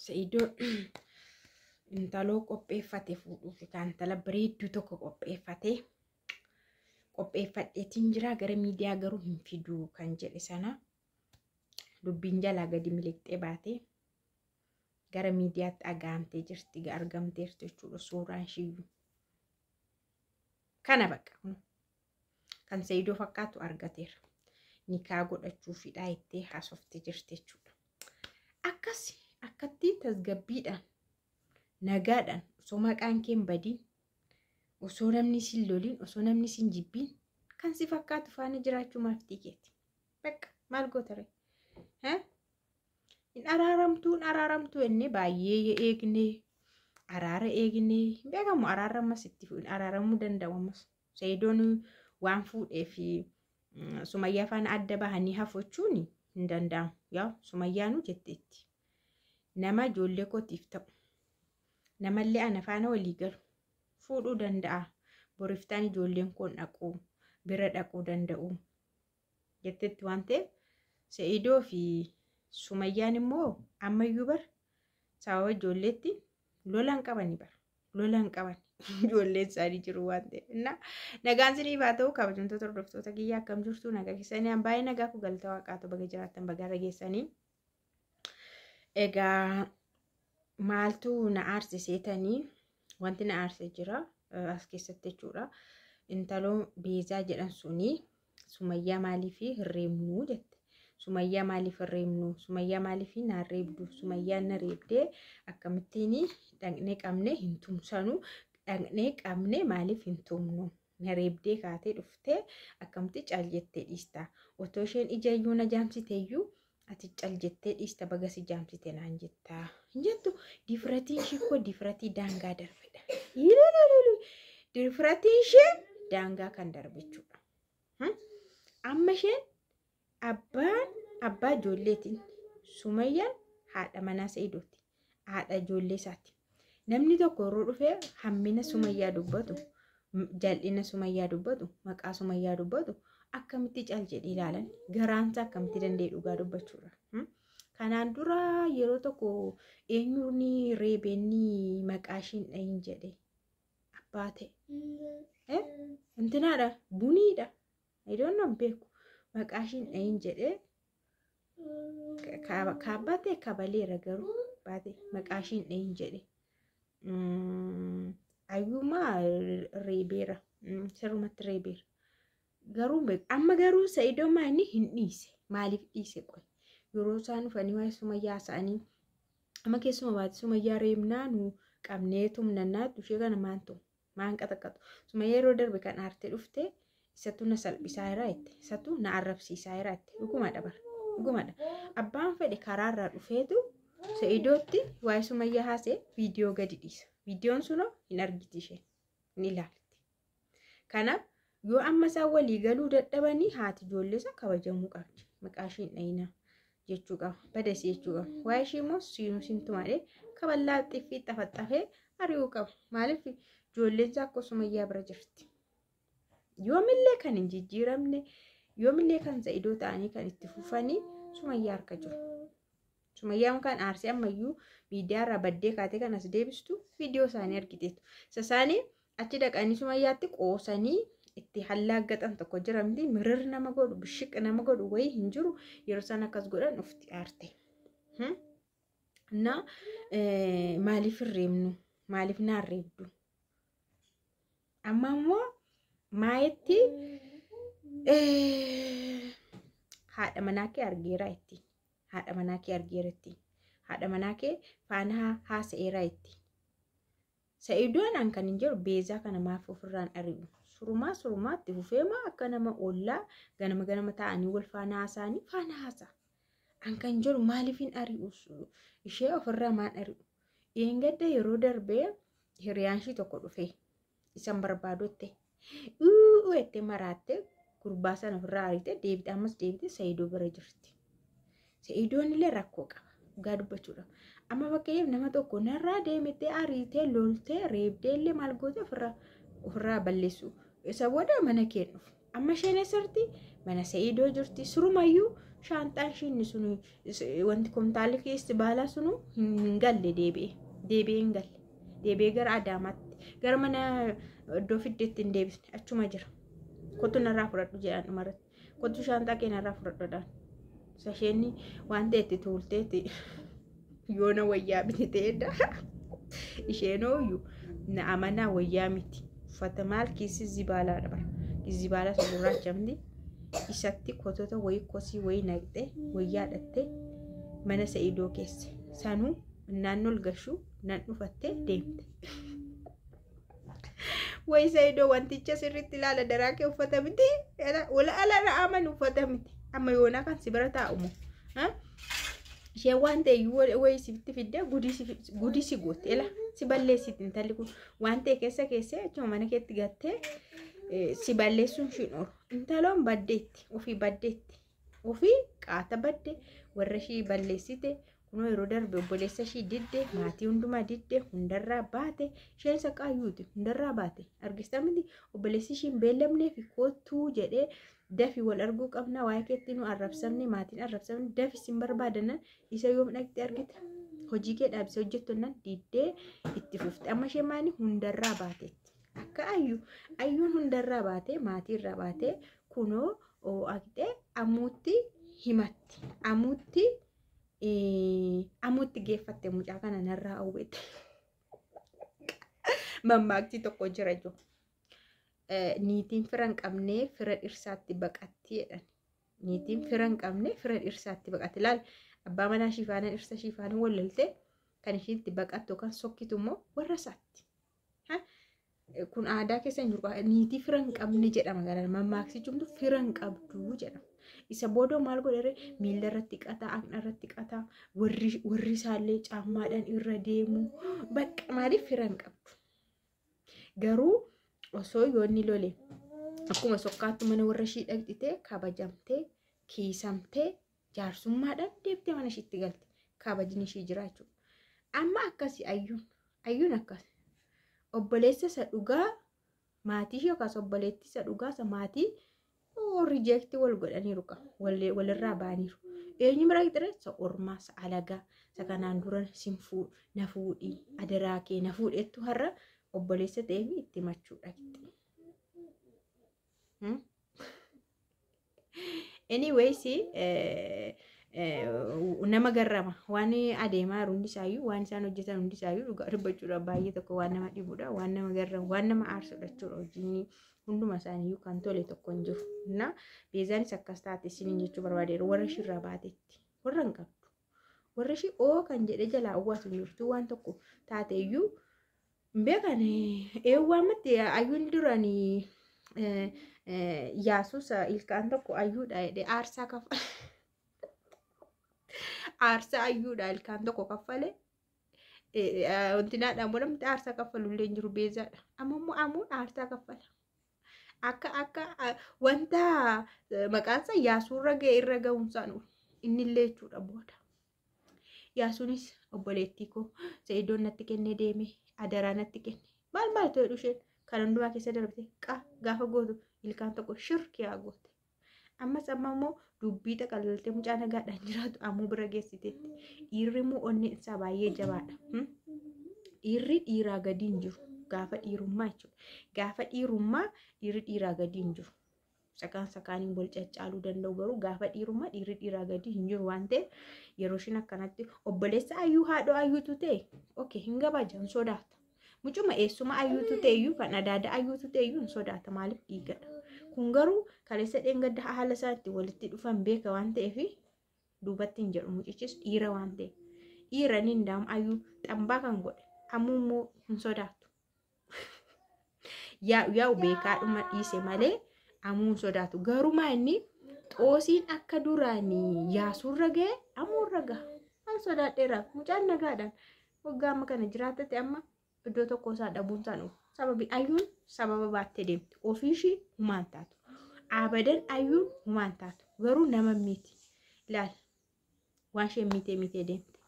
Sa'idoo intaloo qopheeffate fuudhuuf intala bareedduu tokko qopheeffate qopheeffadheetiin jira gara miidiyaa garuu hin fiduu kan jedhe sana dubbiin jalaa gadi miliqxee baate gara miidiyaatti dhaga'amtee jirti argamteerti jechuudha suuraan ishiiyyuu. Kana bakka kan Sa'idoo fakkaatu argateera. Nikaa godhachuufidha jettee haasoftee jirti jechuudha. Akkas akkatti tasgabbiidhaan nagaadhaan osoo maqaan kee hin badiin osoo namni sin loliin osoo namni sin jibbiin kan si fakkaatu faana jiraachuu maaftii keeti. Bakka maal goota ree? Hin araaramtuu hin araaramtuu jennee baay'ee eegnee araara eegnee hin beekamu araarri ammas itti araaramuu danda'u ammas. Sa'idoon waan fuudhee fi Sumayyaa faana adda bahanii hafuuchuun hin danda'amu. Yaa Sumayyaanuu jetteetti. Nama ijoollee kootiif ta'u namallee ana faana walii galu fuudhuu danda'a. Boriftaan ijoolleen koon dhaquu bira dhaquu danda'u jetteetti waan ta'eef Sa'idoo fi Sumayyaan immoo ammayyuu bar sababa ijoolleetti lola hin qabani bara lola hin qaban ijoolleen isaanii jiru waan ta'eef. Nagaan isiniif haa ta'u kabajamtoota hordoftoota kiyyaa akkam jirtu nagaa keessanii an baay'ee nagaa ku galata waaqaatu baga jiraattan baga irra geessanii. Egaa maaltu na aarse seetanii wanti na aarse jira as keessatti jechuudha. Intaloo Beezaa jedhan suni Sumayyaa maaliif hin reebnuu jette. Sumayyaa maaliif hin reebnu? Sumayyaa maaliif naan reebdu? Sumayyaan na reebdee akkamittiin dhaqnee qabnee hin tumsanu? Dhaqnee qabnee maaliif hin tumnu? Na reebdee kaatee dhuftee akkamitti cal jettee dhiista? Otoo isheen ija iyyuu na jaamsite iyyuu ati cal jettee dhiista baga si jaamsite naan jetta. Hin jettu difratiin ishee koo difratii daangaa darbedha. Difratiin ishee daangaa kan darbe jechuudha. Amma isheen abbaan abbaa ijoolleetiin Sumayyaan haadha manaa Sa'idooti. Haadha ijoollee isaati. Namni tokko yeroo dhufee hammina Sumayyaa dubbatu, jal'ina Sumayyaa dubbatu, maqaa Sumayyaa dubbatu akkamitti cal jedhee ilaalan garaansaa akkamitti danda'e dhugaa dubbachuudha. Kanaan dura yeroo tokko eenyuun reebeenni maqaa ishiin dhahin jedhe abbaa ta'e. Intinaadha buniidha. I don't know beeku. Maqaa ishiin dhahin jedhee kaabbaa ta'e kabaleera garuu baate maqaa ishiin dhahin jedhe. Ayyumaa reebeera. Sirrumatti reebeera. Garuu amma garuu Sa'idoo maani hin dhiise. Maaliif dhiise qoy? Yeroo isaan dhufanii waa'ee Sumayyaa haasa'anii amma keessuma baate Sumayyaa reebnaa nu qabnee tumnannaa ishee kana maan tumu maan qaxaqqaxu. Sumayyaa yeroo darbe kan aartee dhufte isatu na salphisaa jira jette isatu na arrabsiisaa jira jette dhugumadha bara dhugumadha. Abbaan fedhe karaarraa dhufeetu Sa'idootti waa'ee Sumayyaa haasa'e viidiyoo gadi dhiisa. Viidiyoon sunoo hin argiti isheen hin ilaalti. Kanaaf yoo amma isaan walii galuu dadhabanii haati ijoollee isaa kabajamuu qabdi. Maqaa ishee hin dhayinaa jechuu qaba. Badasii jechuu qaba. Waa'ee ishee immoo siinuu sintumaadhee kaballaa xiffii xafaxafee ari'uu qaba. Maaliif ijoolleen isaa akka Sumayyaa bira jirti. Yoomillee kan hin jijjiiramne yoomillee kan Sa'idoo ta'anii kan itti fufanii Sumayyaa harka jiru. Sumayyaan kan aarsee ammayyuu miidiyaa irraa baddee kaatee kan as deebistu viidiyoo isaanii argiteetu. Isa isaanii achi dhaqanii Sumayyaatti qoosanii itti hallaaggaxan tokko jira miti mirir nama godhu bishiq nama godhu wayii hin jiru yeroo isaan akkas godhan ufti aarte. Na maaliif hin reebnu? Maaliif naan reebdu? Amma immoo maayetti haadha manaa kee argeera ittiin. Haadha manaa kee argeera ittiin. Haadha manaa kee faana haasa'eera ittiin. Sa'idoon an kan hin jedhu Beezaa kana maaf ofirraan ari'u? Surumaa surumaatti fufeema akka nama ollaa ganama ganama taa'anii wal faana haasa'anii faana haasa'a. An kan jedhu maaliif hin ari'u? Ishee ofirraa maan ari'u? Dheengadda yeroo darbee hiriyaan ishii tokko dhufee isan barbaadutte uuu jettee maraattee gurbaa sana ofirraa ariite deebite ammas deebite Sa'idoo bira jirti. Sa'idoon illee rakkoo qaba dhugaa dubbachuudhaaf. Amma fakkeenyaaf nama tokko narraa deemetee ariitee loltee reebdee illee maal goote ofirraa balleessu. Isa booda mana kee dhufu. Amma isheen eessarti mana Sa'idoo jirti. Surumayyuu Shaanxaan ishiin sun wanti kumtaalli keessi baalaa sunu hin galle deebi'ee. Deebi'ee hin galle. Deebi'ee gara Adaamaatti gara mana iddoo fiddeetti hin deebisne, achuma jira. Kottu narraa fudhadhu jedhan dhumarratti. Kottu shaanxaa kee narraa fudhadhu. Isheen waan ta'e itti tuulteetti yoona wayyaa bititeedha. Isheen ooyyuu na amanaa wayyaa miti. Uffata maal kiisii zibaalaadha bara. Zibaalaa isa gurraacha miti. Isatti kotota wayii kosii wayii naqxee wayyaa dhattee mana Sa'idoo keesse. Sanuu naannoo ol gashuu nan dhufattee deemte. Wayi Sa'idoo, wanticha sirriitti ilaala, daraa kee uffata miti. Wala ala na amanu, uffata miti. Amma yoonaa kan si bira taa'umu. Isheen waan ta'e wayii sitti fiddee gudii si goote. Ela si balleessiti intalli kun, waan ta'e keessa keessee achuma mana keetti gattee si balleessuun ishiin oolu. Intaloon baddeetti, ofii baddeetti, ofii qaata badde, warra ishii balleessite. Kunoo yeroo darbe obboleessa ishii didde, maatii hundumaa didde, hundarraa baate. Isheen isa qaayyuuti, hundarraa baate. Argista miti, obboleessi ishii hin beellamnee fi kottuu jedhee, dafi wal arguu qabna, waa'ee keetti nu arrabsamne, maatiin arrabsamne, dafi sin barbaadanan, isa yoom dhaqxee argite? Hojii kee dhaabsee hojjettu diddee itti fufte. Amma ishee maani hundarraa baateetti. Akka ayyuu, ayyuun hundarraa baatee, maatiirraa baatee, kunoo aqxee amuutti himatti. Amuutti geeffatte mucaa kana narraa hawwete. Mammaakti tokko jira jiru. Niitiin fira hin qabne fira dhirsaatti baqatti jedhan. Niitiin fira hin qabne fira dhirsaatti baqatti. Laal, abbaa manaa ishii faana, dhirsa ishii faana wallaltee, kan ishiin itti baqattu yookaan sokkitu immoo warra isaatti. Kun aadaa keessa hin jiru. Niitii fira hin qabne jedhama gara mammaaksichumtu, fira hin qabdu jedhama. Isa booda maal godhere? Miila irratti qataa, aqna irratti qataa, warri isaallee caammaadhaan irra deemu. Bakka maaliif fira hin qabdu? Garuu osoo yoonni lole akkuma sokkaatti mana warra ishii dhaqxitee, kabajamtee, kiisamtee, jaarsummaadhaan deebitee mana ishiitti galte. Kabajni ishii jira jechuudha. Amma akkasi ayyuun, ayyuun akkas. Obboleessa isa dhugaa maatii ishee yookaas obboleettii isa dhugaa isa maatii reject wal godhaniiru qaba. Walirraa ba'aniiru. Eenyu bira qixire? Isa ormaa, isa alagaa, isa kanaan dura sin na fuudhii, adaraa kee na fuudhettu har'a obboleessa ta'eef itti himachuu dhaqxe. Anyways, nama garrama waan adeemaa jiru hundisaayyuu, waan isaan hojjetan hundisaayyuu, dhugaa dubbachuudha baay'ee tokko waan nama dhibudha, waan nama garramu, waan nama aarsudha jechuudha. Hojiin hunduma isaaniiyyuu kan tole tokko hin jiru. Na Beezaanis akkas taate isiniin jechuu barbaadeera. Warra ishiirraa baatetti warra hin qabdu. Warra ishii oo kan jedhee jalaa awwaatu hin jirtu. Waan tokko taate iyyuu hin beekan. Eewwaamatti ayyuun duranii Yaasuus ilkaan tokko ayyuudha jedhee aarsaa kaffale. Aarsaa ayyuudha ilkaan tokko kaffale. Wanti naadhaan godhamte aarsaa kaffalu illee hin jiru, Beezaadha. Amma immoo amuun aarsaa kaffala. Akka wanta maqaan isaa Yaasuurra ga'e irra ga'umsaan innillee jechuudha booda. Yaasuunis obboleettii koo Sa'idoon natti kennee deeme, adaraa natti kenne, maal maal ta'e isheen kan hundumaa keessa darbite qa gaafa gootu ilkaan tokko shirki haa goote. Ammas amma immoo dubbii xaqalaltee mucaa nagaadhaan jiraatu ammoo bira geessiteetti. Dhiirri immoo onneen isaa baay'ee jabaadha. Dhiirri dhiiraa gadi hin jiru. Gaafa dhiirummaa jechuudha. Gaafa dhiirummaa dhiirri dhiiraa gadi hin jiru. Sakaan sakaaniin wal caccaaluu danda'u, garuu gaafa dhiirummaa dhiirri dhiiraa gadi hin jiru waan ta'eef, yeroo isheen akkanatti obboleessa ayyuu, haadhoo ayyuutu ta'e, okay, hin gabaja, hin sodaata. Mucuma eessuma ayyuutu ta'e iyyuu, kan adaada ayyuutu ta'e iyyuu hin sodaata, maaliif? Dhiigadha. Kun garuu kaleessa dheengadda haala isaatti walitti dhufan beeka waan ta'eef duubatti hin jedhu, mucichis dhiira waan ta'eef. Dhiira ni ndaamu ayyuu xambaa kan godhe ammoo immoo hin sodaatu. Yaa'u beekaadhuma dhiise malee ammoo hin sodaatu. Garuu maa inni xoosiin akka duraanii Yaasuurra ga'e amuurra ga'a. An sodaadheera, mucaan nagaadhaan waggaa amma kana jiraatate amma iddoo tokko isaa dhabuun isaan dhufu. Sababi ayyuun sababa baattee deemti. Ofii ishii humaan taatu. Abadan ayyuun humaan taatu. Garuu nama miti. Ilaal, waan isheen mitee mitee deemte.